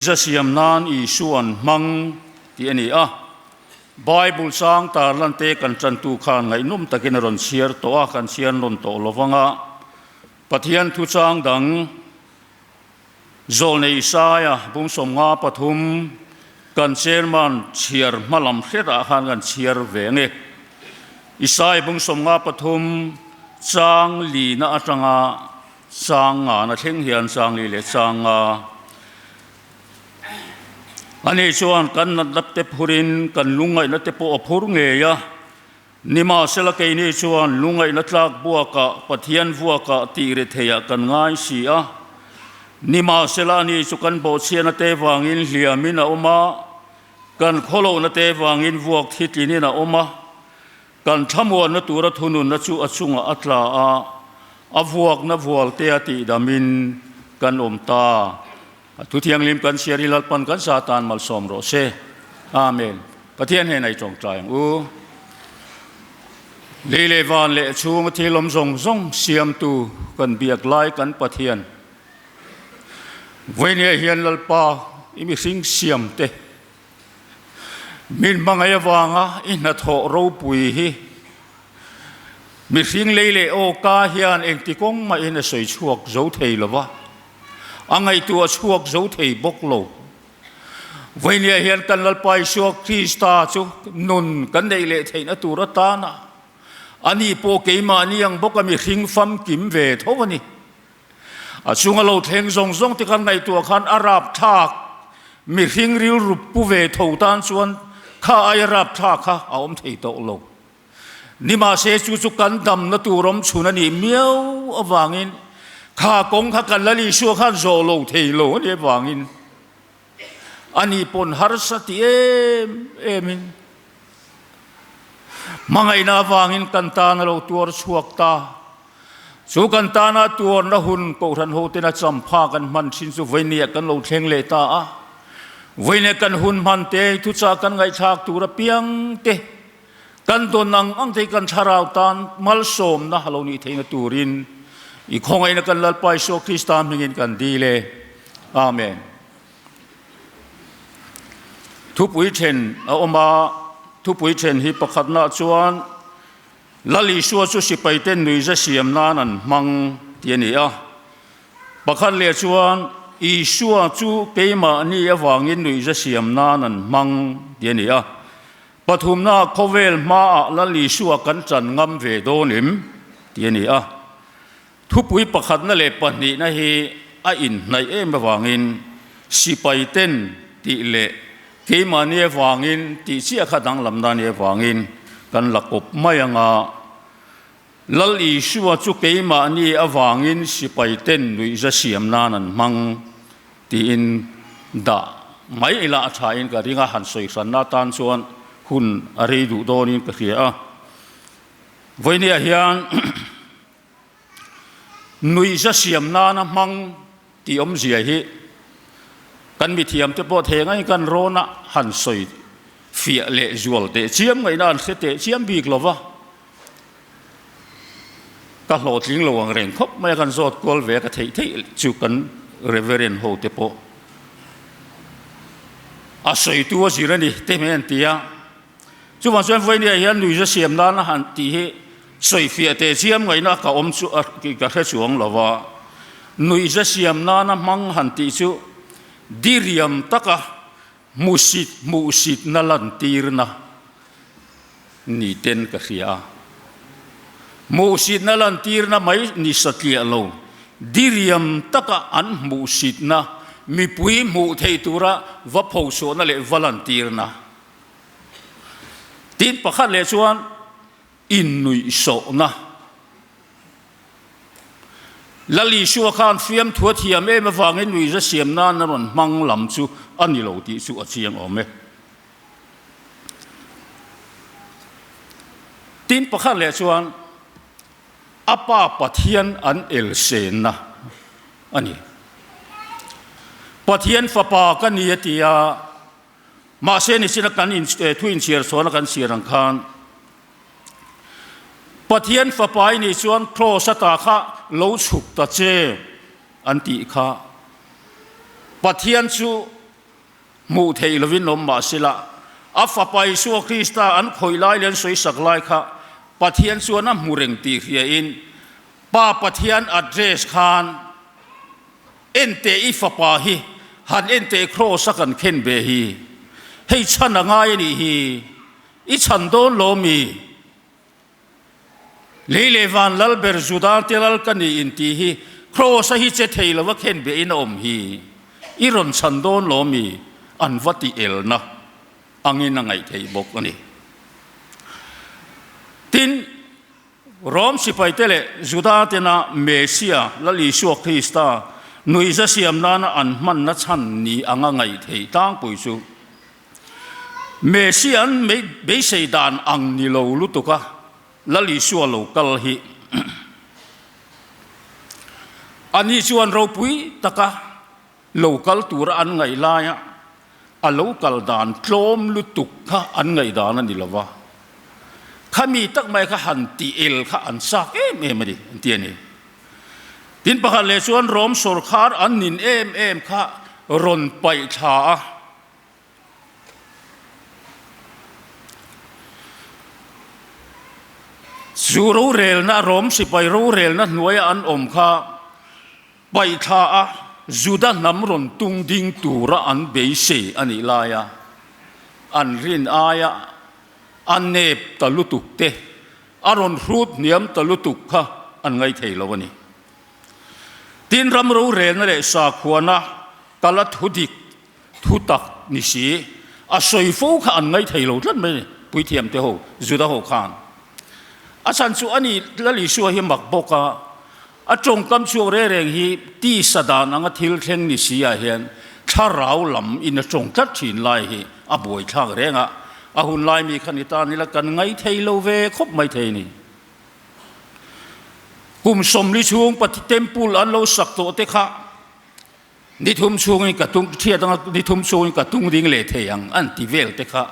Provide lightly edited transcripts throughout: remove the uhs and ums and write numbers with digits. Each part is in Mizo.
Za siam nan Isua'n hmang tih a ni a. Bible chang tarlan te kan tantu khan ngaihnawm takin a rawn chhiar tawh a, kan chhiar nawn tawh lo vang a. Pathian thu chang dang Zawlnei Isaia bung 53 kan chairman chhiar hma lam hretah khan kan chhiar ve ang e. Isaia bung 53 chang lina atanga Chang nga na thleng hian chang li leh chang nga a nih chuan kan natna te phurin kan lungngaihna te pawh a phur ngei a, nimahsela keini chuan lungngaihna tlak buakah Pathian vuakah tih ri theiah kan ngai si a, nimahsela ani chu kan bawhchhiatna te vangin hliamin a awm a, kan khawlohna te vangin vuak thi tlinin a awm a. Kan thlamuanna tura thununna chu a chungah a tla a, a vuakna vualte a tihdamin kan awm ta. A thu thianghlim kan chhiar hi Lalpan kan sa tan malsawm rawh se. Amen. Pathian hnenah i tawngtai ang u. Lei leh van leh chhunga thil awm zawng zawng siamtu kan biak lai kan Pathian. Vawinia hian Lalpa i mihring siamte Min hmangaih avanga i hnathawh ropui hi mihring lei leh awka hian engti kawng mahin a sawi chhuak zo thei lo va, a ngaihtuah chhuak zo thei bawk lo. Vawinia hian kan Lalpa Isua Krista chu nun kan neih leh theihna tur atana ani pawh keimahni ang bawka mihring famkim ve tho a ni. A chunga lo thleng zawng zawng te kan ngaihtuah khan a rapthlak mihring rilru pu ve tho tan chuan kha aia rapthlak kha a awm thei tawh lo. Nimahse chu chu kan damna tur awm chhun a nih miau avangin kha kawng kha kan Lal Isua khan zawh lo thei lo a nih avangin ani pawn harsa ti em emin hmangaihna avangin kan tan a lo tuar chhuak ta. Chu kan tana tuarna hun Kohhran hotena champha kan hman thin chu vawinia kan lo thleng leh ta a. Vawinia kan hun hman te, thuchah kan ngaihthlak tur apiang te, kan dawn ang ang te hi kan thlarau tan malsawmna a lo nih theihna turin i khawngaihna kan Lalpa Isua Krista hmingin kan dil e. Amen. Thupui then a awm a, thupui then hi pakhatnaah chuan Lal Isua chu sipaite nuihza siam nan an hmang tih a ni a. Pakhat leh chuan Isua chu keimahni avangin nuihza siam nan an hmang tih a ni a. Pathumnaah khawvel hmaah Lal Isua kan chan ngam ve dawn em tih a ni a. Thupui pakhatna leh pahnihna hi a inhnaih em avangin sipaiten tih leh keimahni avangin tih chiah kha danglamna ni avangin kan la kawp mai ang a. Lal Isua chu keimahni avangin sipaiten nuihza siam nan an hmang tiin dah mai ila a thain ka ring a, han sawi hranna atan chuan hun a rei duh dawnin ka hria a. Vawinia hian Nuihza siam nana hmang tih awmzia hi kan mithiam te pawh thei ngai kan rawn a han sawi fiah leh zual teh chiam ngaihna an hre teh chiam bik lo va, ka hlawhtling lo ang reng khawp mai a kan zawt kual ve a ka theih theih chu kan Reverend ho te pawh a sawitu a zir a ni te mai an ti a. Chuvang chuan Vawinia hian nuihza siam nana han tih hi sawifiah teh chiam ngaihna ka awm chu a ka hre chuang lo va. Nuihza siam nana hmang han tih chu diriam taka hmusit hmuhsitna lantirna ni ten ka hria a. Hmuhsitna lantirna mai ni satliah lo, diriam taka an hmuhsitna mipui hmuh theih tura va phochhuahna leh va lantirna. Tin pakhat leh chuan innuihsawhna. Lal Isua khan fiamthu a thiam em avangin nuihza siam nan a rawn hmang lam chu a ni lo tih chu a chiang awm e. Tin pakhat leh chuan a Pa Pathian an elsenna a ni. Pathian fapa ka ni a ti a. Mahse nichina kan in thu inchhiar chhuahna kan chhiar ang khan Pathian fapa i nih chuan cross ata kha lo chhuk ta che an tih kha Pathian chu. Hmuh theih lovin awm mah sela, a Fapa Isua Krista an khawih lai leh an sawisak lai kha Pathian chuan a hmu reng tih hriain Pa Pathian address khan En teh i Fapa hi han en teh Kraws a kan khen ve hi, hei chhan a ngai a nih hi, i chhan dawn lo mi? Lei leh van lal ber Juda te lal ka ni in tih hi Kraws a hi che thei lova khen be in a awm hi i rawn chhan dawn lo mi an va ti elna angin a ngaih theih bawk a ni. Tin, Rom sipaite leh Juda tena Mesia, Lal Isua Krista, nuihza siam nana an hmanna chhan ni anga ngaih theih tlangpui chu Messi an beisei dan ang ni lo lutuk a, Lal Isua lo kal hi ani chuan ropui taka lo kal tura an ngaih laia a lo kal dan tlawm lutuk kha an ngaih dan a ni lo va, khami tak mai kha han tih el kha an chak em em a ni an ti a ni. Tin pakhat leh chuan Rom sawrkhar an nin em em kha rawn paih thla a. Chu rorelna, Rom sipai rorelna hnuaia an awm kha paih thla a, Juda hnam rawn tung ding tura an beisei a nih laia an rin aia a nep ta lutuk te, a rawn hrut hniam ta lutuk kha an ngaithei lo a ni. Tin, ram rorelna leh sakhuana kala thu dik Thu tak ni si, a sawi fo kha an ngaithei lo tlat mai puithiam te ho, Juda ho khan. A chhan chu ani Lal Isua hi mak bawk a, a tawngkam chhuak reng reng hi tisa dan anga thil thleng ni si ah hian thlarau lam in a tawng tlat thin lai hi a buaithlak reng a, a hun lai mi kha ni ta nila kan ngaithei lo ve khawp mai thei ni. Kum 40 chhung Pathian temple an lo sak tawh te kha Ni thum chhungin ka tung thiat anga ni thum chhungin ka tung ding leh thei ang an ti vel te kha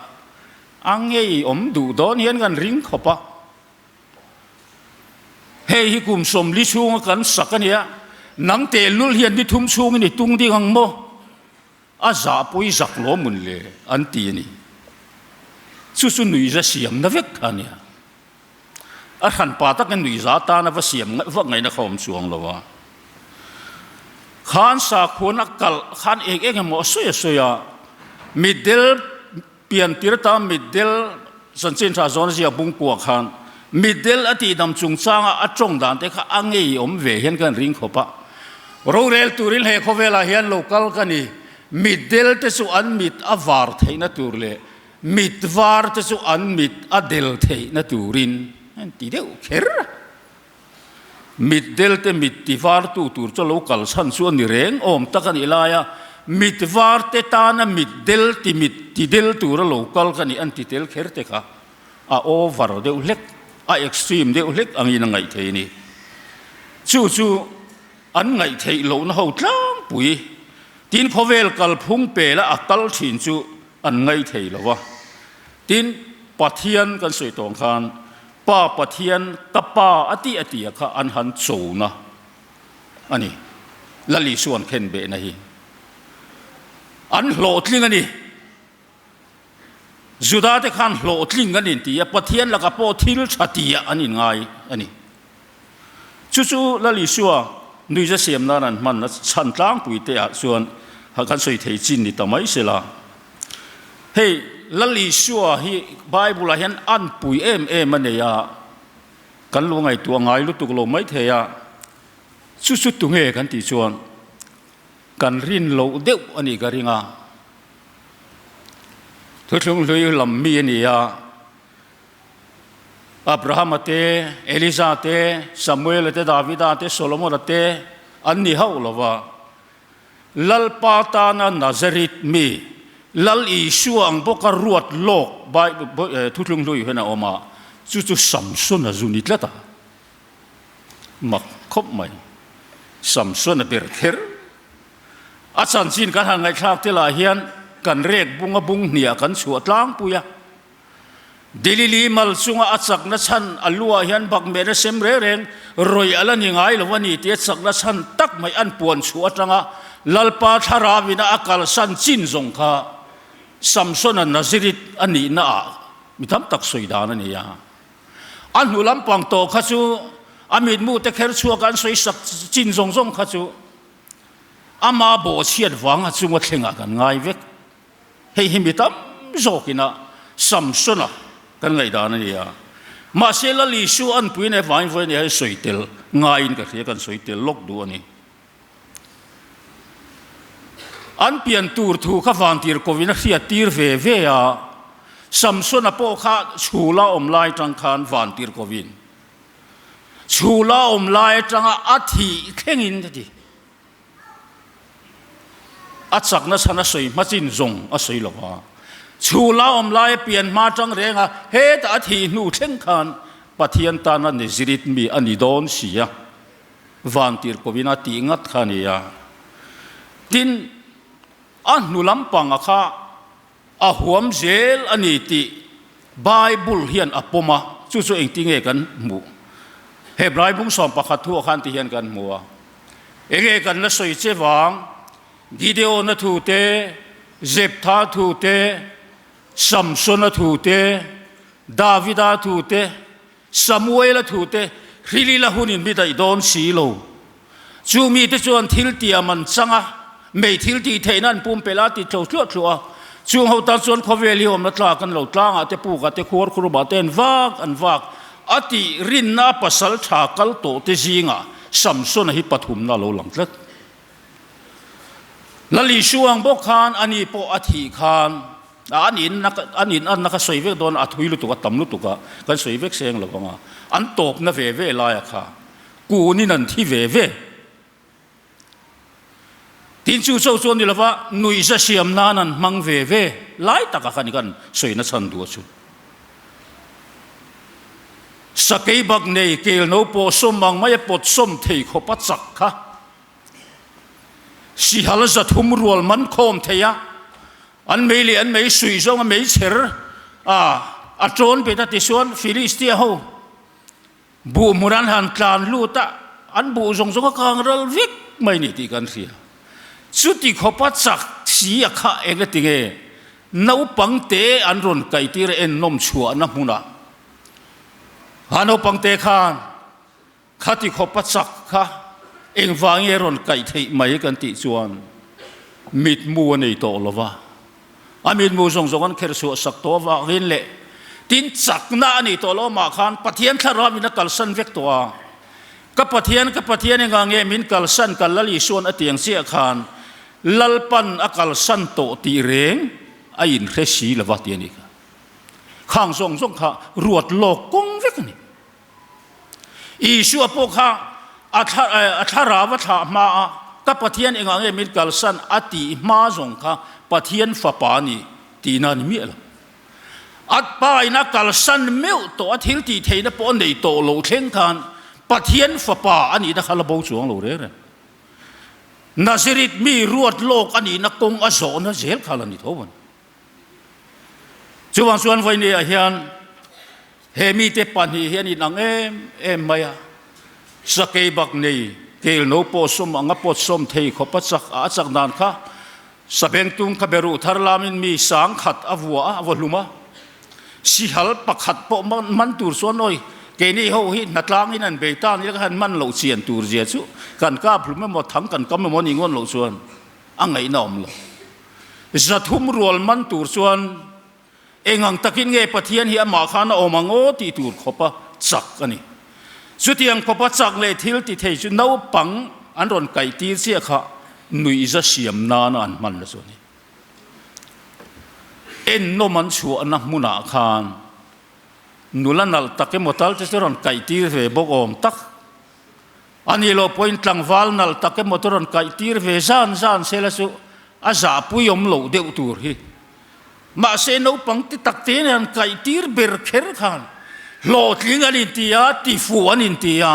a ngei awm duh dawn hian kan ring khawp a. Hei hi kum 40 chhunga kan sak a nia, nang tehlul hian ni thum chhungin i tung ding ang maw? A zahpui zak lo mun le an ti a ni. Chu chu nuihza siamna vek kha a nia. A hranpa takin nuihza tan a va siam vak ngaihna kha awm chuang lo a. Khan sakhuan a kalh khan eng eng emaw a sawi a sawi a, mitdel piantir ta mitdel chanchin tha zawn zia bungkua khan mitdel a tihdam chungchanga a tawng dan te kha a ngei awm ve hian kan ring khawp a. Rorel turin he khawvelah hian lo kal ka ni, mitdel te chu an mit a var theihna tur leh Mit var te chu an mit a del theihna turin an ti deuh kher a. Mit del te mit ti var tu tur chu lo kal chhan chu a ni reng awm tak a nih lai a, mit var te tana mit del ti mit ti del tura lo kal ka nih an ti tel kher te kha a over deuh hlek, a extreme deuh hlek angin a ngaih thei a ni. Chu chu an ngaih theih lohna ho tlangpui tin khawvel kalphung pela a kal thin chu an ngaih thei lo a. Tin, Pathian kan sawi tawng khan Pa Pathian ka Pa a tih a tih a kha an han chona a ni. Lal Isua an khen behna hi an hlawhtling a ni. Juda te khan hlawhtling an inti a, Pathian lakah pawh thil tha tiah an inngai a ni. Chu chu Lal Isua nuiza siam nan an hman a chhan tlangpui te ah chuan kan sawi thei chin ni ta mai sela. Hei Lal Isua hi Bible ah hian an pui em em a nei a, kan lo ngaihtuah ngai lutuk lo mai thei a, chu chu tunge kan tih chuan kan rin loh deuh a nih ka ring a. Thuthlung hlui lam mi a ni a. Abrahama te, Eliza te, Samuela te, Davida te, Solomona te an ni hauh lo va. Lalpa tana Nazareth mi, Lal Isua ang bawka ruat lawk Thuthlung hlui hian a awm a, chu chu Samsona zu ni tlat a. Mak khawp mai. Samsona ber kher. A chanchin kan han ngaihthlak te lah hian kan rek bunga bung hniah kan chhuah tlangpui a. Delili mal chunga a chakna chhan a luah hian bakmehna sem reng reng rawih a la ni ngai lo a ni tih a chakna chhan tak mai an puan chhuah atanga Lalpa thlarau ina a kalsan chin zawng kha. Samsona Nazirit a nihna ah mi tam tak sawi dan a ni a. A hnu lampang tawh kha chu a mitmu te kher chhuak an sawi sak chin zawng zawng kha chu ama bawhchhiat vanga chunga thlengah kan ngai vek. Hei hi mi tam zawkin a Samsona kan ngaihdan a ni a. Mahse Lal Isua an puiin he vangin vawi nia hei sawi tel ngaiin ka hria kan sawi tel lawk duh a ni. An pian tur thu kha vantir kovin a hriat tir ve ve a, Samsona pawh kha chhula awm lai atang khan vantir kovin chhula awm lai atanga a thih thlengin a ti. A chakna chhan a sawi hma chin zawng a sawi lo va. Chhula awm lai a pian hma atang reng a, hetah a thih hnu thleng khan Pathian tana Nazirit mi a ni dawn si a. Vantir kovin a tih ngat kha a ni a. Tin, a hnu lampanga kha a huam zel a ni tih Bible hian a pawm a, chu chu engti nge kan hmuh? Hebrai bung 11 thuah khan ti hian kan hmu a. Enge kan la sawi che vang? Gideon-a thu te, Jeptha thu te, Samson-a thu te, Davida thu te, Samuela thute hrilila hunin mi daih dawn si lo. Chu mite chuan thil tiam an chang a, mei thil tih theihna an pumpelh a ti tlo thluah thluah a. Chung ho tan chuan khawvel hi awmna tlak an lo tlangah te pukah te khuar khurumah te an vak an vak a tih rinna a pasal tha kal tawh te zingah Samsona hi pathumna a lo lang tlat. Lal Isua ang bawk khan ani pawh a thih khan An in an in anna kha sawi vek dawn a, a thui lutuk a, tam lutuk a, kan sawi vek seng lo vang a, an tawpna ve ve laia kha kunin an thi ve ve. Tin chu cho chuan ni lova nuihza siam nan an hmang ve ve lai taka kha ni kan sawina chhan duh a chu. Sakei bak nei kel no pawh sawm ang mai a pawt sawm thei khawp a chak kha. Sihal 300 rual man khawm thei a, an mei leh an mei suih zawnga mei chher a a tawn bet a tichuan Philistia ho buh hmun an han tlan lut a, an buh zawng zawng a kang ral vek mai ni tih kan hria. Chuti khawpa chak si a kha eng a ti nge naupang te an rawn kaih tir a ennawm chhuahna hmunah ha naupang te khan Khati khawpa chak kha engvang nge rawn kaih theih mai kan tih chuan mitmu a nei tawh lo va, a mitmu zawng zawng an kher chhuah sak tawh avangin leh tin chakna a nei tawh lo amah khan Pathian thlarau min a kalsan vek tawh a, Ka Pathian, ka Pathian engah nge min kalsan ka Lal Isuan a tiang chiah khan Lalpan a kalsan tawh tih reng a inhre si lo va ti a ni kha. Khang zawng zawng kha ruat lawk kawng vek a ni. Isua pawh kha a thla a thlarau a thlah hma a, ka Pathian engah nge min kalsan a tih hma zawng kha Pathian fapa a ni tihna a ni miah lo. A pa in a kalsan meuh tawh a thil tih theihna pawh a nei tawh loh thleng khan Pathian fapa a nihna kha la bo chuang lo reng reng. Nazareth mi ruat lawk a nihna kawng a zawhna zel kha la ni tho a ni. Chuvang chuan vawinia hian he mite pahnih hi an inang em em mai a, sakei bak nei kel no pawh sawm anga pawt sawm thei khawp a chak a, a chak dan kha sabengtung kha beruh thar lamin mi 10,000 a vua a, a vaw hlum a, sihal pakhat pawh man tur chuan awi keini ho hi hnatlangin an bei ta ni la khan man loh chian tur zia chu kan kap hlum emaw thang kan kam emaw ni ngawn loh chuan a ngaihna awm lo. 300 rual man tur chuan eng ang takin nge Pathian hi amah khan a awm ang aw tih tur khawpa chak a ni. Chutiang khawpa chak leh thil ti thei chu naupang an rawn kaih tir chiah kha nuihza siam nana an hman la chu a ni. Ennawm an chhuahna hmunah khan nula nalh tak emaw tal te chu rawn kaih tir ve bawk awm tak. A nih loh pawhin tlangval nalh tak emaw te rawn kaih tir ve zan zan sela chu a zahpui awm loh deuh tur hi. Mahse naupang ti tak te nen an kaih tir ber kher khan hlawhtling an inti a, tifuh an inti a,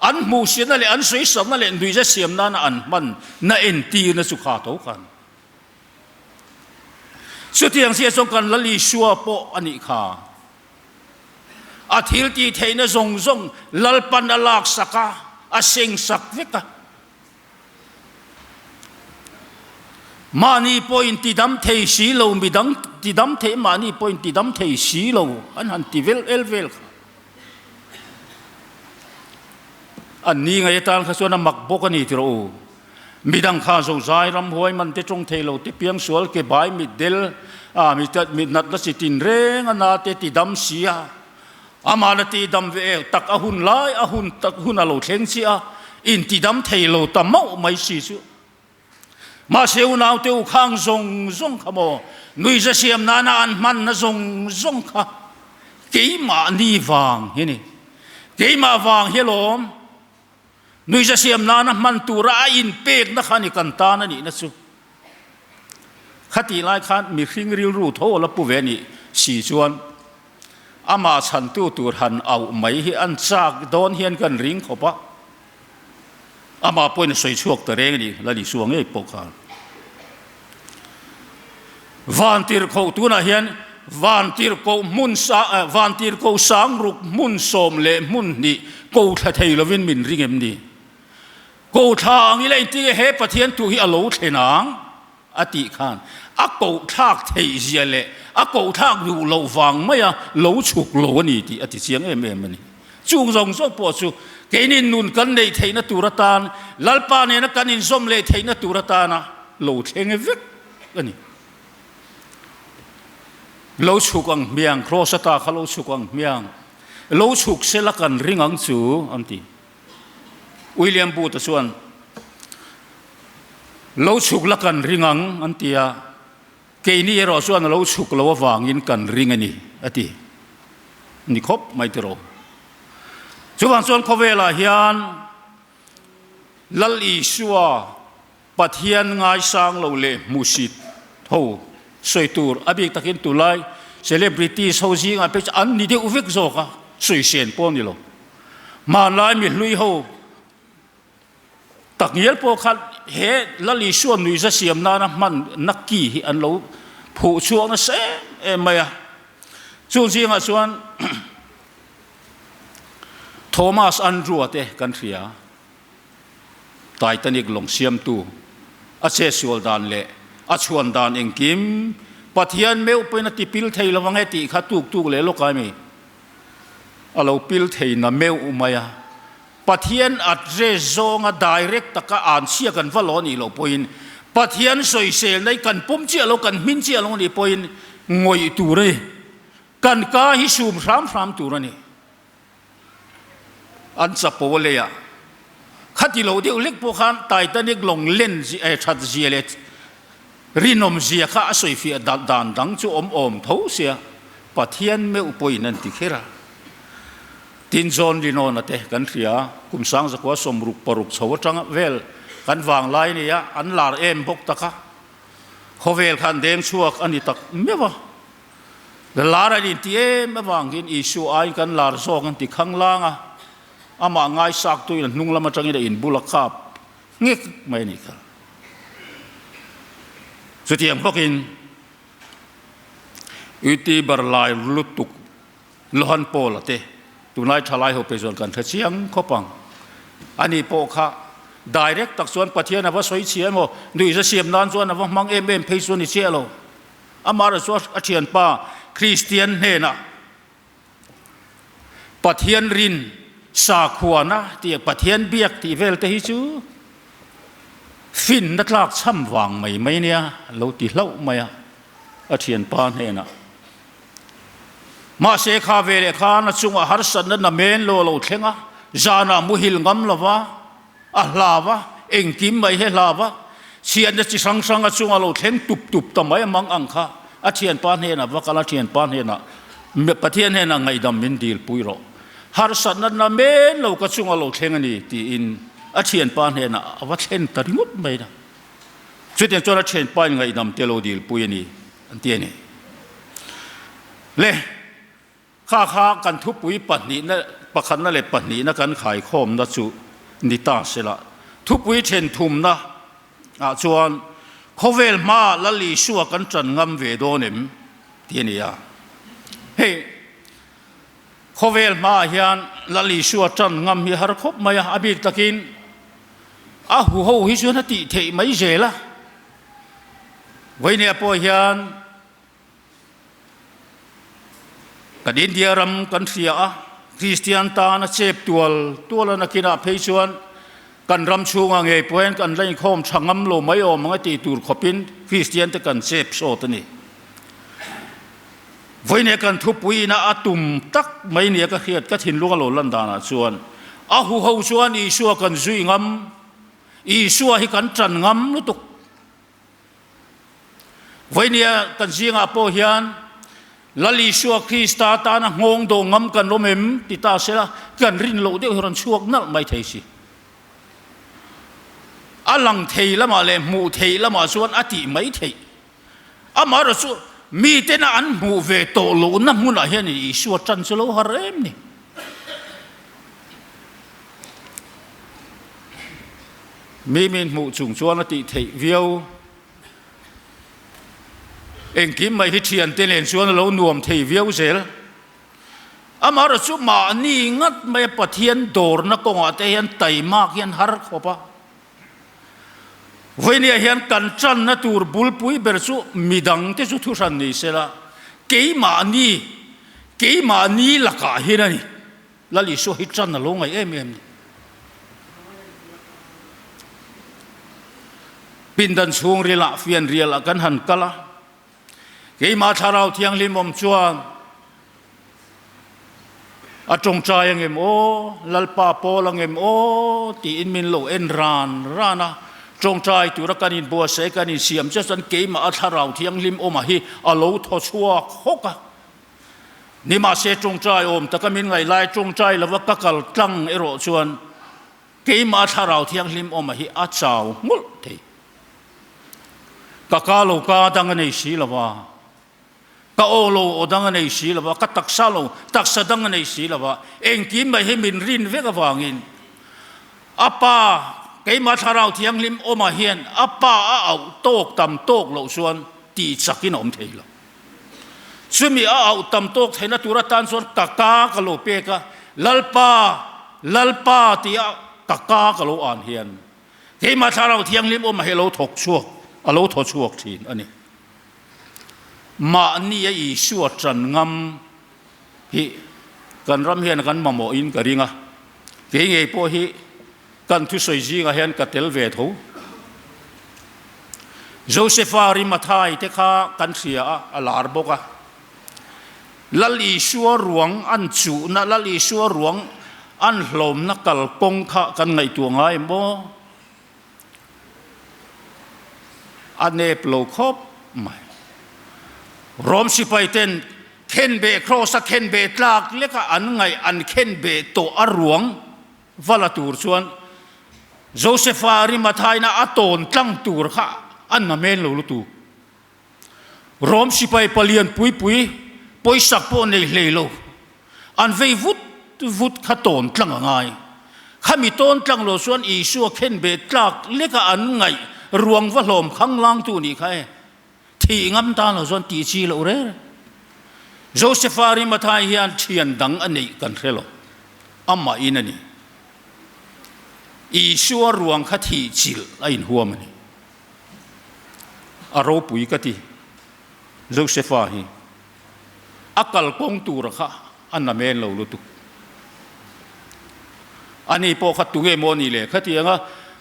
an hmuhsiatna leh an sawisakna leh nuihza siam nana an hman na entirna chu kha tho khan. Chutiang chiah chuan kan Lal Isua pawh a nih kha. A thil tih theihna zawng zawng Lalpan a lak sak a, a seng sak vek a. Mahni pawh in tidam thei si lo, midang tidam thei mahni pawh in tidam thei si lo an han ti vel el vel kha. An ni ngei atan kha chuan a mak bawk a ni ti rawh u. Midang kha zozai ramhuai man te tawng thei lo te piangsual ke bai mitdel a mit natna chi tin reng a na te tidam si a. Amah la tidam ve el tak a hun lai a hun tak hun a lo thleng chiah a, in tidam thei lo ta mauh mai si chu. Mahse unaute u khang zawng zawng kha maw, nuihza siam nana an hmanna zawng zawng kha keimahni vang hi ni. Keimah vang hi alawm nuihza siam nana hman tura a inpekna kha ni kan tan a nihna chu. Khatih lai khan mihring rilru tho a la pu ve nih si chuan amah chhantu tur han auh mai hi an chak dawn hian kan ring khawp a. Amah pawhin a sawi chhuak ta reng a ni, Lal Isua ngei pawh khan. Vantirhkoh tunah hian Vantirhkoh hmun sa Vantirhkoh sangruk hmun sawm leh hmun hnih ko thla thei lovin min ring em ni? Ko thla ang ila engtin nge he Pathian thu hi a lo thlen ang? A tih khan a kohthlak theih zia leh a kohthlak duh loh vang maia lo chhuk lo a ni tih a ti chiang em em a ni. Chung zawng zawng pawh chu keinin nun kan neih theihna tur atan, Lalpa nena kan inzawm leh theihna tur atana lo thleng vek a ni. Lo chhuk ang hmiang, Kraws ata kha lo chhuk ang hmiang, lo chhuk sela kan ring ang chu an ti. William Booth-a chuan, Lo chhuk la kan ring ang, an ti a, keini erawh chuan a lo chhuk lo avangin kan ring a ni, a ti. Ni khawp mai tiraw. Chuvang chuan khawvelah hian Lal Isua Pathian ngaisang lo leh hmusit ho sawi tur a bik takin tunlai celebrities ho zingah phei chu an ni deuh vek zawk a, sawi sen pawh a ni lo. Hmanlai mi hlui ho takngial pawh khan he Lal Isua nuihza siam nana hman na ki hi an lo phuh chhuak nasa em em mai a. Chung zingah chuan Thomas Andrew-a te kan hria. Titanic lawng siamtu a chetsual dan leh a chhuan dan engkim Pathian meuh pawhin a ti pil thei lo ang e tih kha tuk tuk leh lawk ai mi a lo pil thei na meuh mai a. Pathian address zawnga direct taka an chhia kan va lo anih loh pawhin Pathian sawisel na hi kan pawm chiah lo kan hmin chiah lo anih pawhin ngawih tur a ni. Kan ka hi sum hram hram tur a ni. An chapo a lei a, khati lo deuh lek pawh khan Titanic lawng len that zia leh rinawm zia kha a sawifiah dan dang chu awm awm tho sia, Pathian meuh pawhin an ti kher a. Tin John Lennon-a te kan hria, kum sangzakua 66 chho atanga vel kan vanglai nei a, an lar em bawk tak a, khawvel khan deng chhuak a ni tak meuh a. Lar an inti em avangin Isua aiin kan lar zawk an ti khanglang a, amah ngaisak tuin a hnung lam atangin a inbul a kap nghek mai a nih kha. Chutiang bawkin Uti bar lai lutuk Lohan Paul-a te tunlai thalai ho pe chuan kan hre chiang khawp ang. Ani pawh kha direct tak chuan Pathian a va sawi chhia emaw, nuihza siam nan chuan a va hmang em em phei chu a ni chiah lo. Amaherawhchu chu a thianpa Kristian hnenah Pathian rin sakhuana tih Pathian biak tih vel te hi chu finna tlak chham vang mai mai nia lo ti hlauh mai a, a thianpa hnenah. Mahse kha ve leh khan a chungah harsatna namen lo a lo thleng a, zanah muhil ngam lova, A hlau a, engkim mai hi a hlau a, chhiatna chi hrang hrang a chunga lo thleng tup tup ta mai a mang ang kha a thianpa hnenah va kal a, thianpa hnenah Pathian hnenah ngaihdam min dil pui rawh, harsatna na men lo ka chunga lo thleng a ni tiin a thianpa hnenah a va thlen ta ringawt mai a. Chutiang chuan a thianpa in ngaihdam te lo dil pui a ni an ti a ni. Le. Kha kha kan thupui pahnihna, pakhatna leh pahnihna kan khaikhawmna chu ni ta sela, thupui then thumna ah chuan khawvel hma Lal Isua kan tan ngam ve dawn em tih a ni a. Hei khawvel hmaah hian Lal Isua tan ngam hi har khawp mai a, a bik takin a huho hi chuan a tih theih mai zel a. Vawinia pawh hian kan India ram kan hria a, Kristian tana chep tual tual a nakinah phei chuan kan ram chhungah ngei pawh hian kan la inkhawm tha ngam lo mai awm ang a tih tur khawpin Kristian te kan chep sawt a ni. Vawinia kan thupui ina a tum tak mai nia ka hriat ka thinlung a lo lan danah chuan a huho chuan Isua kan zui ngam, Isua hi kan tan ngam lutuk. Vawinia kan zingah pawh hian Lal Isua Krista tana nghawng dawh ngam kan awm em ti ta sela kan rin loh deuh hi rawn chhuak nalh mai thei si. A lang thei lamah leh hmuh theih lamah chuan a tih mai theih. Amaherawh chu mitena an hmuh ve tawh lohna hmunah hian Isua tan chu lo har em ni. Mi min hmuh chung chuan a tih theih viau. Engkim mai hi thiante nen chuan a lo nuam thei viau zel. Amaherawh chu mahni ngat mai a Pathian dawrna kawngah te hian taimak hian har khawp a. Vawinia hian kan tanna tur bulpui ber chu midangte chu thuhran ni sela, keimahni, keimahni lakah hian a ni. Lal Isua hi tan a lo ngaih em em ni. Pindan chhungrilah fianrialah kan han kal a, keimah Thlarau Thianghlim awm chuan a tawngtai angem aw, Lalpa pawl angem aw tiin min lo en ran ran a, tawngtai tura kan inbuatsaih kan insiam chiah chuan keimah a Thlarau Thianghlim awma hi a lo thaw chhuak hawk a. Nimahse tawngtai awm taka min ngaih lai tawngtai lova ka kal tlang erawh chuan keimah Thlarau Thianghlim awma hi a chau nghulh thei. Ka ka lo ka dang a nei si lova, ka aw lo aw dang a nei si lova, ka taksa lo taksa dang a nei si lova, engkim mai hi min rin vek avangin a pa keimah Thlarau Thianghlim awmah hian a pa a auh tawk tam tawk loh chuan tih chakin a awm thei lo. Chumi a auh tam tawk theihna tur atan chuan ka ka ka lo pek a, Lalpa, Lalpa tia ka ka ka lo an hian keimah Thlarau Thianghlim awm a hi a lo thawk chhuak, a lo thaw chhuak thin a ni. Mahni a Isua tan ngam hi kan ram hian kan mamawhin ka ring a, kei ngei pawh hi Kan thusawi zingah hian ka tel ve tho. Josepha Rimathai te kha kan hria a, a lar bawk a. Lal Isua ruang an chuhna, Lal Isua ruang an hlawmna kalkawng kha kan ngaihtuah ngai maw? A nep lo khawp mai. Rom sipai ten khenbeh kraws a khenbeh tlak leka an ngaih an khenbeh tawh a ruang Va la tur chuan Josepha Arimathaina a tawn tlang tur kha an namen lo lutuk. Rom sipai palian pui pui pawisak pawh nei hlei lo, an vei vut vut kha tawn tlang a ngai. Khami tawn tlang lo chuan Isua khenbeh tlak leka an ngaih ruang va hlawm khang langtu nih kha e. Thih ngam tan lo chuan tih chi loh reng reng. Josepha Arimathai hian thian dang a neih kan hre lo. Amah in a ni. Isua ruang kha thih chilh a inhuam a ni. A ropui ka ti. Josepha hi a kalkawng tura kha a namen lo lutuk. Ani pawh kha tunge maw ni le? Khatianga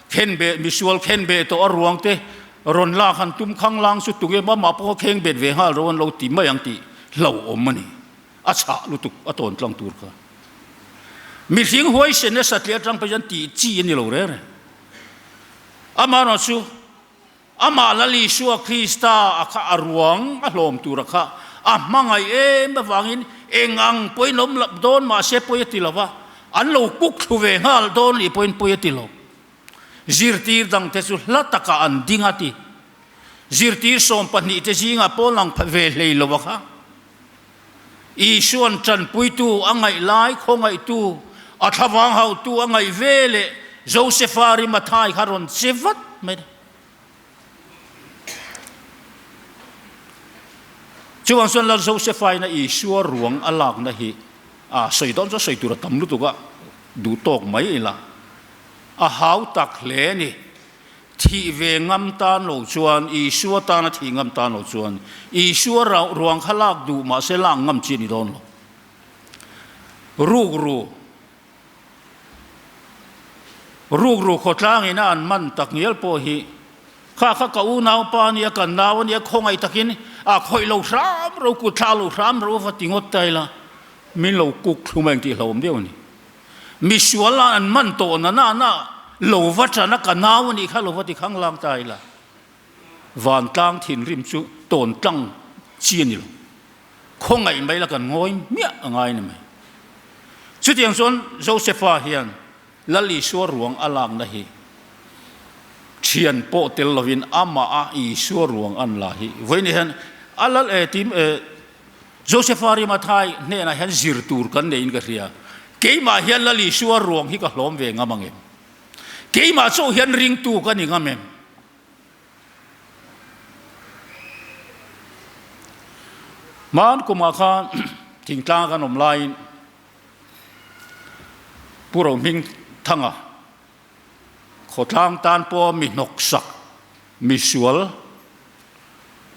khenbeh, misual khenbeh tawh a ruang te rawn lak han tum khang lang chu tunge maw amah pawh kha khengbet ve nghal ro an lo ti mai ang tih hlauhawm a ni. A chhah lutuk a tawn tlang tur kha. Mihring huaisen nasa tliah atang phei chuan tih chi a ni lo reng reng. Amaherawh chu Amah Lal Isua Krista a kha a ruang a hlawm tura kha a hmangaih em avangin eng ang pawhin awm lo dawn mahse pawi a ti lo va, an lo kuk thlu ve nghal dawn lih pawhin pawi a ti lo. Zirtir dangte chu hla takah an ding a ti. Zirtir 12 te zingah pawn lang ve hlei lo a kha. Isua'n tanpuitu a ngaih lai khawngaihtu, a thlavang hauhtu a ngaih ve leh Josepha Arimathai kha rawn che vat mai a. Chuvang chuan Lal Josepha-in a Isua ruang a lakna hi a sawi dawn chuan sawi tur a tam lutuk a, duh tawk mai ila a hau tak hle a ni. Thih ve ngam tan lo chuan, Isua tana thih ngam tan lo chuan, Isua ruang kha lak duh mahse lak ngam chi a ni dawn lo. Rukru, Rukru khawtlang ina an man tak ngial pawh hi kha kha ka unaupa a nia, kan nau a nia, khawngaih takin a khawih lo hram ro, kut thla lo hram ro va ti ngawt ta ila, min lo kuk thlum a engtih hlauhawm deuh a ni. Misual a an man tawh na na na lo va ṭan a ka nau a nih kha lo va ti khang lang ta ila, vantlang thinrim chu tawn tlang chi a ni lo. Khawngaih mai la kan ngawi hmiah a ngai ni mai. Chutiang chuan Josepha hian Lal Isua ruang a lakna hi thian pawh tel lovin amah a Isua ruang an la hi vawiin hian a lal e tim e Josepha Rimathai hnenah hian zir tur kan neiin ka hria. Keimah hian Lal Isua ruang hi ka hlawm ve ngam ang em? Keimah chauh hian ringtu ka ni ngam em? Hman kumah khan thingtlang kan awm laiin Pu Rohming Thanga khawtlang tan pawha mi hnawksak, mi sual,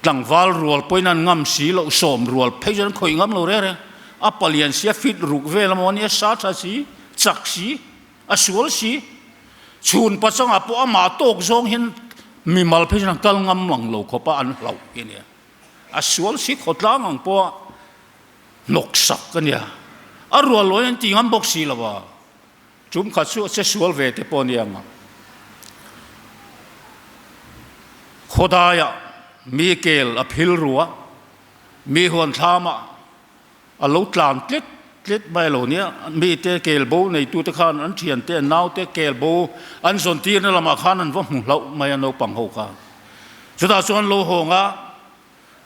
tlangval rual pawhin an ngam si loh, sawm rual phei chuan an khawih ngam lo reng reng. A palian si, a fit ruk vel amaw ania, sa tha si, chak si. A sual si. Chhun pachangah pawh amah tawk zawng hian mimal phei chuan an kal ngam lang lo khawp a, an hlauh hi a nia. A sual si khawtlang ang pawha hnawk sak a nia. A rual lawi an ti ngam bawk si lo a. Tum khat chu a che sual ve te pawh a nia ang a. Khawdaiah mi kel a phil ru a, mi huan thlamah A lo tlan tlet tlet mai lo nia, mite kel bo neitute khan an thiante an naute kel bo an zawn tirna lamah khan an va hmu hlauh mai a naupang ho khan. Chutah chuan lo hawng a,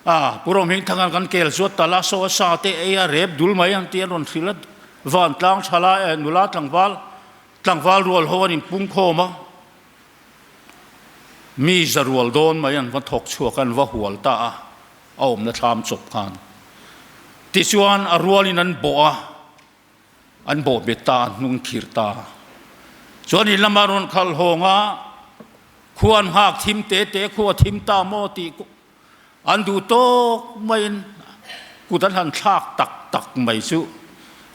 a Pu Rohmingthanga'n kan kel chuan tal a saw a sa te ei a rep dul mai ang tih an rawn hrilh a, vantlang thalai nula tlangval tlangval rual ho an inpung khawm a, mi za rual dawn mai an va thawk chhuak a, an va hual ta a. A awmna thlam chawp khan. Tichuan a rualin an bawh a, an bawh bet ta, an hnung khir ta. Chuan in lama rawn khalh hawng a, khua an nghak thim te te, khua thim ta maw tih an duh tawk maiin kut an han thlak tak tak mai chu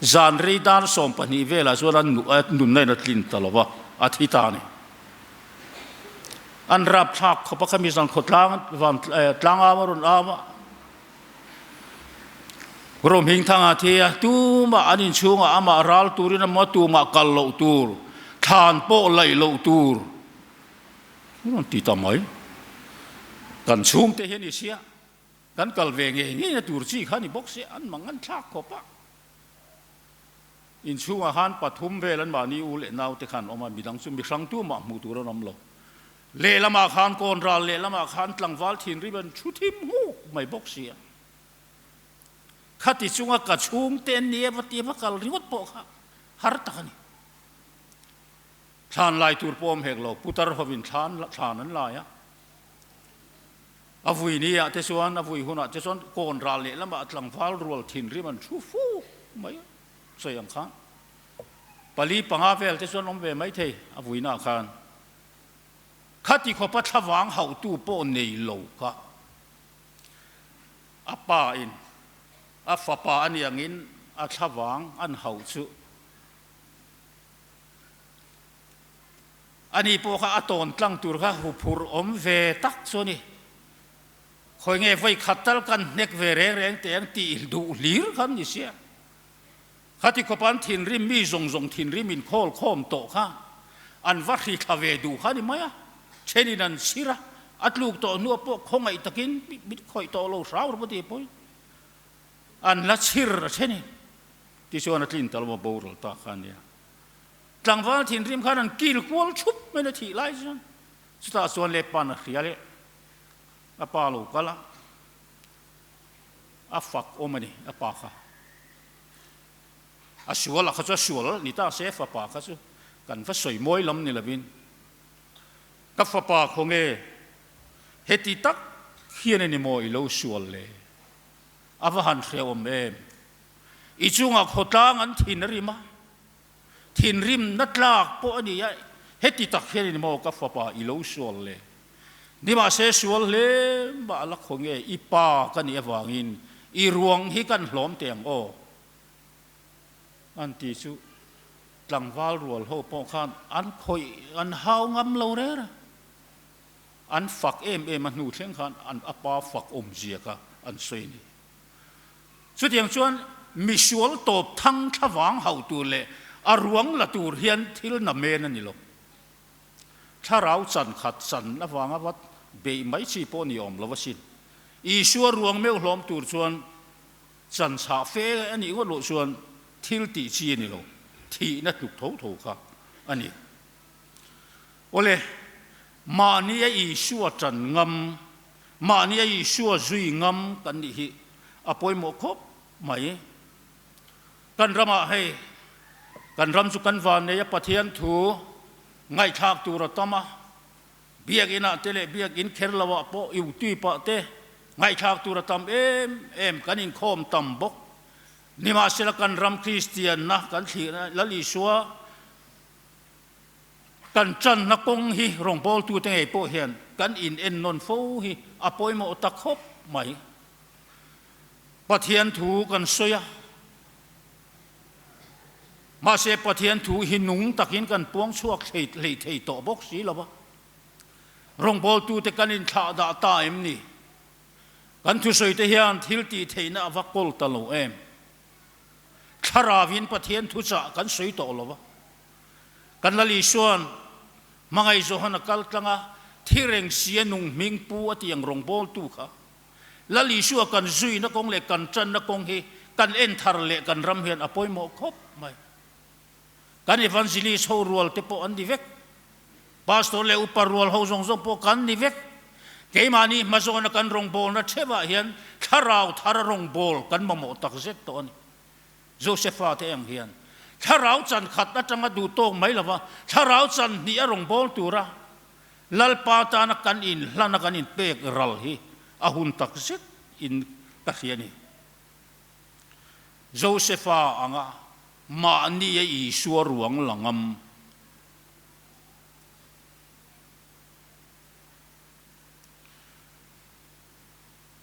zan rei dar 12 velah chuan an nunna in a tlin ta lo va, a thi ta a ni. An rapthlak khawp a, khami zan khawtlang van tlang am a rawn am a, Rohmingthanga thi a, tumah an inchhungah amah ral turin emaw tumah kal loh tur, thlan pawh laih loh tur a rawn ti ta mai. Kan chhungte hi a ni sia, kan kal ve ngei ngeina tur chi kha a ni bawk sia, an mang an thlak khawp a. Inchhungah khan pathum vel an mahni u leh naute khan an awm a, midang chu mihrang tumah hmuh tur an awm lo. Lehlamah khan kawn ral lehlamah khan tlangval thinrim an thu thim huk mai bawk si a. Khati chunga ka chhungte an ni e va ti va kal ringawt pawh kha har tak a ni. Thlan lai tur pawh awm hek lo, putar hovin thlan thlan an lai a. A vui ni ah te chuan, a vui hunah te chuan kawn ral lehlamah tlangval rual thinrim an thu fuk mai a, sawi ang khan. Pali panga vel te chuan awm ve mai thei a vuinaah khan. Khati khawpa thlavang hauhtu pawh nei lo kha a pa in a fapa a nih angin a thlavang an hauh chu Ani pawh kha a tawn tlang tur kha huphurh awm ve tak chu a ni. Khawi nge vawi khat tal kan hnek ve reng reng teh ang tih duh hlir kha an ni sia. Khati khawpa an thinrim mi zawng zawng thinrim inkhawl khawm tawh kha an va hri thla ve duh kha a ni mai a. Thenin an chhir a, a tluk tawh hnuah pawh khawngaih takin mit khawih tawh lo hrau rawh ti pawhin an la chhir a then i. Tichuan a tlin ta lo a boral ta kha a nia. Tlangval thinrim khan an kil kual thup mai na thih lai chuan chutah chuan le pan a hria leh a pa lo kal a, a fak awm a ni a pa kha. A sual a kha chu a sual ni ta se fapa kha chu kan va sawi mawi lam ni lovin ka fapa khaw nge heti tak hian a ni maw i lo sual le a va han hrehawm em i chungah khawtlang an thin a rim a. Thinrimna tlak pawh a ni a, Heti tak hian in maw ka fapa i lo sual le? Nimahse sual hle mah la khaw nge i pa ka nih avangin i ruang hi kan hlawm teh ang aw? An ti chu tlangval rual ho pawh khan an khawih an hau ngam lo rêr a. An fak em em a hnu thleng khan an a pa fak awmzia kha an sawi a ni. Chutiang chuan misual tawp thang thlavang hauh tur leh a ruang la tur hian thil na men a ni lo. Thlarau chan khat chan avanga va beih mai chi pawh ni awm lo asin. Isua ruang meuh hlawm tur chuan chan chhah fe a nih ngawt loh chuan thil tih chi a ni lo, thihna tluk tho tho kha a ni. Awle, mahnia Isua ṭan ngam, mahnia Isua zui ngam kan nih hi a pawimawh khawp mai. Kan ramah hei, kan ram chu kan van nei a, Pathian thu ngaihthlak tur a tam a, biakinah te leh biakin kher loah pawh YouTube-ah te ngaihthlak tur a tam em em, kan inkhawm tam bawk. Nimahsela kan ram Kristianna kan thlirna Lal Isua kan tanna kawng hi rawngbawltute ngei pawh hian kan in ennawn fo hi a pawimawh ta khawp mai. Pathian thu kan sawi a, mahse Pathian thu hi nung takin kan puang chhuak thei hlei thei tawh bawk si lo va. Rawngbawltute kan inthlah dah ta em ni? Kan thusawite hian thil tih theihna a va kawl ta lo em? Thlarauin Pathian thuchah kan sawi tawh lo va. Kan Lal Isua'n hmangaih Johana kal tlanga thi reng sia nung hming pu a tiang rawngbawltu kha Lal Isua kan zuina kawng leh kan tanna kawng hi kan en thar leh kan ram hian a pawimawh khawp mai. Kan evangelist ho rual te pawh an ni vek. Pastor leh upa rual ho zawng zawng pawh kan ni vek. Keimahni hmazawna kan rawngbawlna theuhah hian thlarau thara rawngbâwl kan mamawh tak zet tawh a ni. Josepha te ang hian thlarau chan khat atanga duh tawk mai lova thlarau chan hnih a rawngbâwl tura Lalpa tana kan inhlana kan inpek ral hi a hun tak zet in ka hria a ni. Josepha anga mahni a Isua ruang la ngam.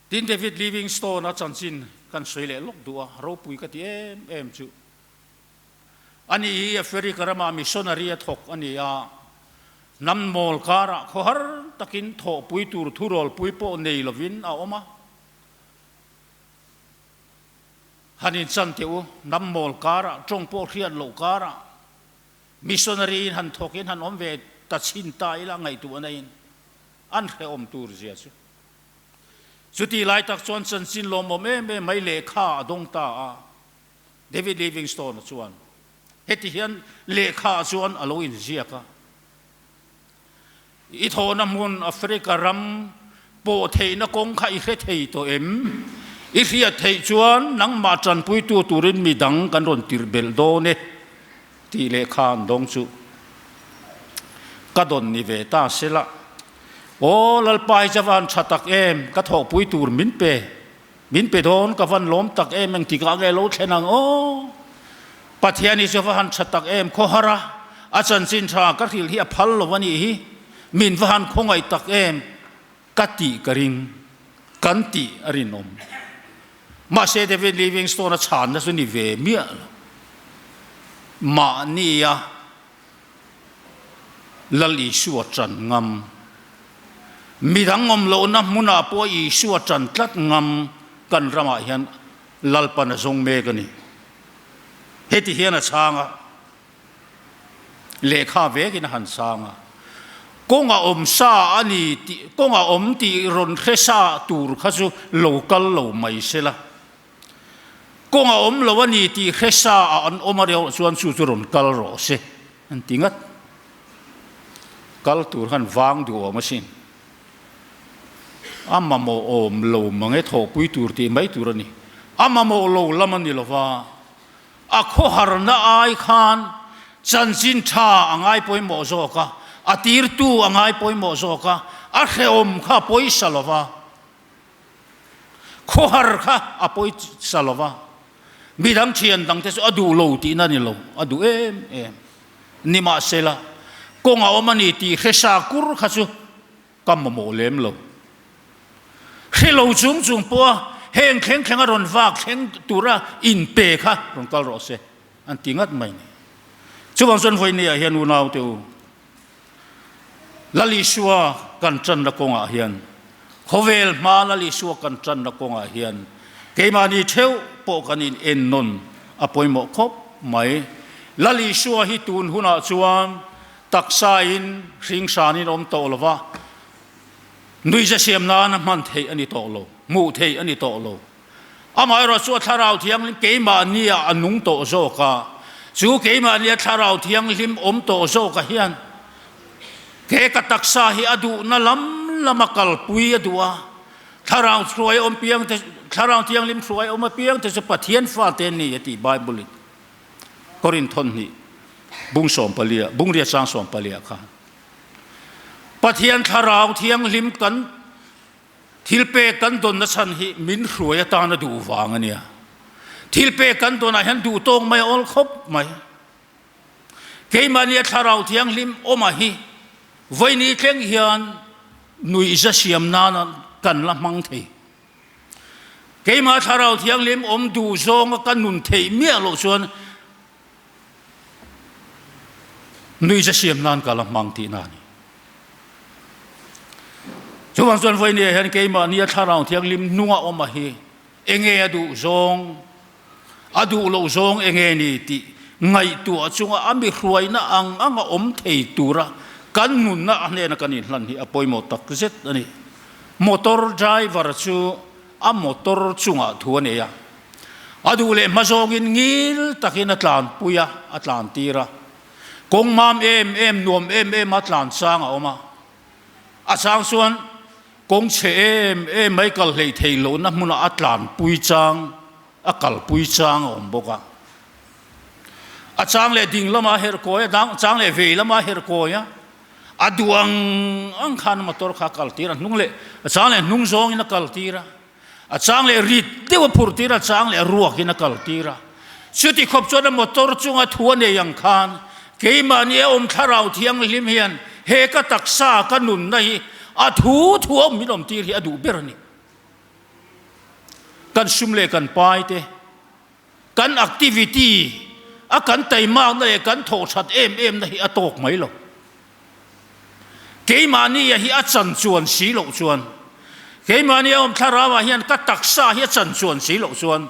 Tin David Livingstone a chanchin kan sawi leh lawk duh a, ropui ka ti em em chu. Ani hi Africa rama missionary a thawk a ni a, hnam mawl karah khawhar takin thawhpui tur thurawlpui pawh nei lovin a awm a. Han inchan teh u, hnam mawl karah, tawng pawh hriat loh karah missionary in han thawkin han awm ve ta chhin ta ila ngaihtuahna in an hrehawm tur zia chu. Chuti lai tak chuan chanchin lawmawm em em mai lehkha a dawng ta a. David Livingstone-a chuan heti hian lehkhaah chuan a lo inziak a, I thawhna hmun Africa ram pawh theihna kawng kha i hre thei tawh em? I hriat theih chuan nangmah tanpuitu turin mi dang kan rawn tirh belh dawn e tih lehkha an dawng chu ka dawn ni ve ta se la. Aw Lalpa hi chavan tha tak em, ka thawhpui tur min pe. Min pe dawn ka van lawm tak em engtikah nge lo thlen ang aw. Pathian hi chu va han tha tak em khawhar a, a chanchin tha ka hrilh hi a phal lo a nih hi, min va han khawngaih tak em ka tih ka ring, kan tih a rinawm. Mahse David Livingstone a chhanna chu ni ve miah lo. Mahnia Lal Isua ṭan ngam. Midang awm lohna hmunah pawh Isua ṭan tlat ngam kan ramah hian Lalpan a zawng mek a ni. Heti hian a chhang a, lehkha vekin a han chhang a, Kawng a awm sa a ni tih, kawng a awm tih rawn hre sa tur kha chu lo kal lo mai se la. Kawng a awm lo a ni tih hre sa a an awm a reuh chuan chu chu rawn kal rawh se an ti ngat. Kal tur khan vang duh awm asin. A mamawh awm lo mang e thawhpui tur tih mai tur a ni. A mamawh lo lam a ni lo va, a khawharna ai khan chanchin tha a ngai pawimawh zawk a, a tirtu a ngai pawimawh zawk a, a hrehawm kha a pawisa lo va. Khawhar kha a pawi sa lo va, midang thian dangte chu a duh lo tihna a ni lo, a duh em em. Nimahsela, Kawng a awm a ni tih hre sa kur kha chu ka mamawh lem lo. Hre lo chung chung pawha heng thleng thleng a rawn vak thleng tura inpe kha rawn kal rawh se an ti ngat mai ni. Chuvang chuan vawinia hian unaute u, Lal Isua kan tanna kawngah hian, khawvel hma Lal Isua kan tanna kawngah hian keimahni theuh pawh kan in ennawn a pawimawh khawp mai. Lal Isua hi tun hunah chuan taksain hringhranin awm tawh lo va, nuihza siam nana hman theih a ni tawh lo, hmuh theih a ni tawh lo. Amaherawh chu a Thlarau Thianghlim keimahnia a nung tawh zawk a, chu keimahnia Thlarau Thianghlim awm tawh zawkah hian ke ka taksa hi a duhna lam lama kalpui a duh a, Thlarau hruai awm piang te, Thlarau Thianghlim hruai awm apiang te chu Pathian fate an ni a tih Bible-in Korinthon hnih bung sawmpalia, bungria chang sawmpalia khan Pathian Thlarau Thianghlim kan Thil pek kan dawnna chhan hi min hruai atana duh vang a nia. Thil pek kan dawnah hian duh tawk mai a awl khawp mai. Keimahni a Thlarau Thianghlim awma hi vawiini thleng hian nuihza siam nana kan la hmang thei. Keimah Thlarau Thianghlim awm duh zawnga ka nun theih miah loh chuan Nuihza siam nan ka la hmang tihna a ni. Chuvang chuan vawinia hian keimahnia Thlarau Thianghlim hnunga awm a hi enge a duh zawng, a duh loh zawng enge ni tih ngaihtuah chunga a mi hruaina ang anga awm thei tura kan nunna a hnena kan inhlan hi a pawimawh tak zet a ni. Motor driver chu a motor chungah thu a nei a. A duh leh hma zawngin ngil takin a tlanpui a, a tlantir a. Kawng mam em em, nuam em em a tlan chang a awm a. A chang chuan kawng chhe em em mai kal hlei thei lohna hmunah a tlanpui chang, a kalpui chang a awm bawk a. A chang leh ding lamah a herh kawi a, dang chang leh vei lamah a herh kawi a. A duh ang ang khan motor kha a kaltir a, hnung leh a chang leh hnung zawngin a kaltir a. A chang leh rit deuh a phur tir a, chang leh ruakin a kal tir a. Chuti khawp chuan a motor chunga thu a nei ang khan keimahni a awm thlarau thianghlim hian he ka taksa ka nunna hi a thu thu a awm min awm tir hi a duh ber a ni. Kan sum leh kan pai te, kan activity a kan taimakna leh kan thawh that em em na hi a tawk mai lo. Keimahni a hi a chan chuan si loh chuan, keimahni a awm thlarau ah hian ka taksa hi a chan chuan si loh chuan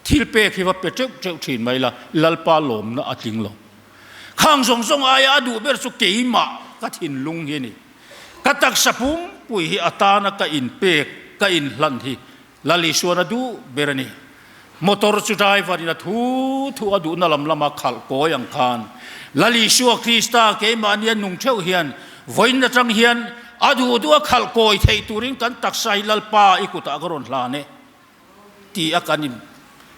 thil pek hi va pe teuh teuh thin mai la, Lalpa lawmna a tling lo. Khang zawng zawng aia a duh ber chu keimah ka thinlung hi a ni. Ka taksa pumpui hi atana ka inpek, ka inhlan hi Lal Isuan a duh ber a ni. Motor chu driver in a thu thu a duhna lam lama khalh kawi ang khan Lal Isua Krista keimahni a nung theuh hian vawiin atang hian a duh duh a khalh kawi theih turin kan taksa hi Lalpa i kutah ka rawn hlan e ti a kan in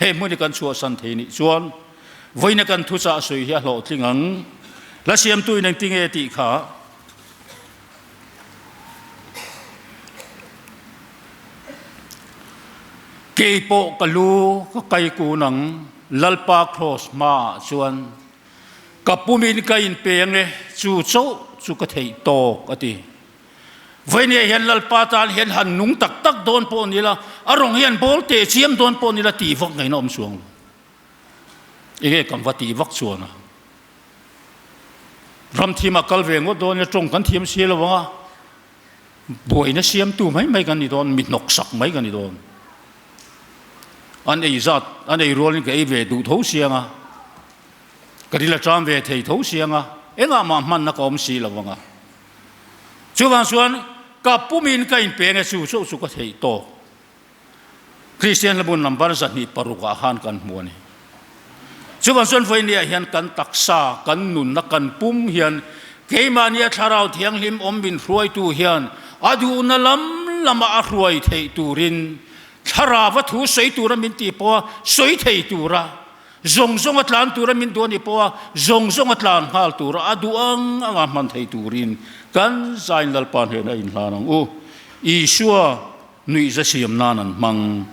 he hmun hi kan chhuahsan thei nih chuan vawiin a kan thuchah sawi hi a hlawhtling ang. La siamtu in engtinge tih kha. Kei pawh ka lu ka kai kun ang, Lalpa Kraws hmaah chuan ka pumin ka inpe ang e, chu chauh chu ka theih tawk, a ti. Vawinia hian Lalpa tan hian han nung tak tak dawn pawh ni la, a rawng hian bawl teh chiam dawn pawh ni la tih vak ngaihna awm chuang lo. Enge kan va tih vak chuan a? Ram thim a kal ve ngawt dawn nia tawng kan thiam si lo ang a, buaina siamtu mai mai kan ni dawn, mi hnawk sak mai kan ni dawn. An ei zat, an ei rualin ka ei ve duh tho siang a, ka ril a ṭam ve thei tho siang a, engah mah hmanna ka awm si lo ang a. Chuvang chuan ka pumin ka inpeng e chu chauh chu ka theih tawk. Kristian hlabun number 26 ah khan kan hmu a ni. Chuvang chuan vawinia hian kan taksa, kan nunna, kan pum hian keimahnia Thlarau Thianghlim awm min hruaitu hian a duhna lam lama a hruai theih turin Thlarauva thu sawi tura min tih pawha sawi thei tura zawng zawng a tlan tura min duh a nih pawha zawng zawng a tlan nghal tura a duh ang anga hman thei turin kan Zain Lalpa hnenah inhlan ang u. Isua Nuihza siam nan an hmang.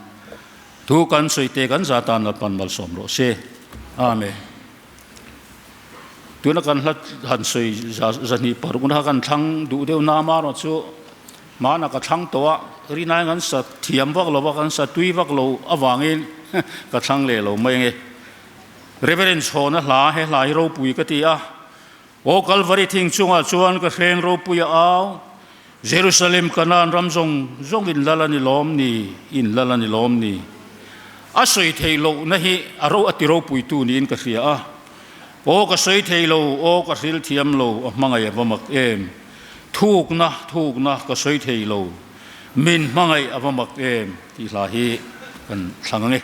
Thu kan sawi te kan za tan Lalpan malsawm rawh se. Amen. Tuna kan hla han sawi zahnih parukna kha kan thlang duh deuh na amarawh chu hmanah ka thlang tawh a, rinaiin kan sa thiam vak lo va, kan sa tui vak lo avangin ka thlang leh lo mai ange. Reverend Chhawna hla he hla hi ropui ka ti a, Aw Kalvari thing chungah chuan ka hreng ropui a au, Jerusalem Kanaan ram zawng zawng in lal a ni lawm ni, in lal a ni lawm ni. A sawi theih lohna hi a ro a ti ropuitu niin ka hria a. Aw ka sawi thei lo, aw ka hril thiam lo, a hmangaih a va mak em. Thukna, thukna ka sawi thei lo, min hmangaih a va mak em tih hla hi kan thlang ang e.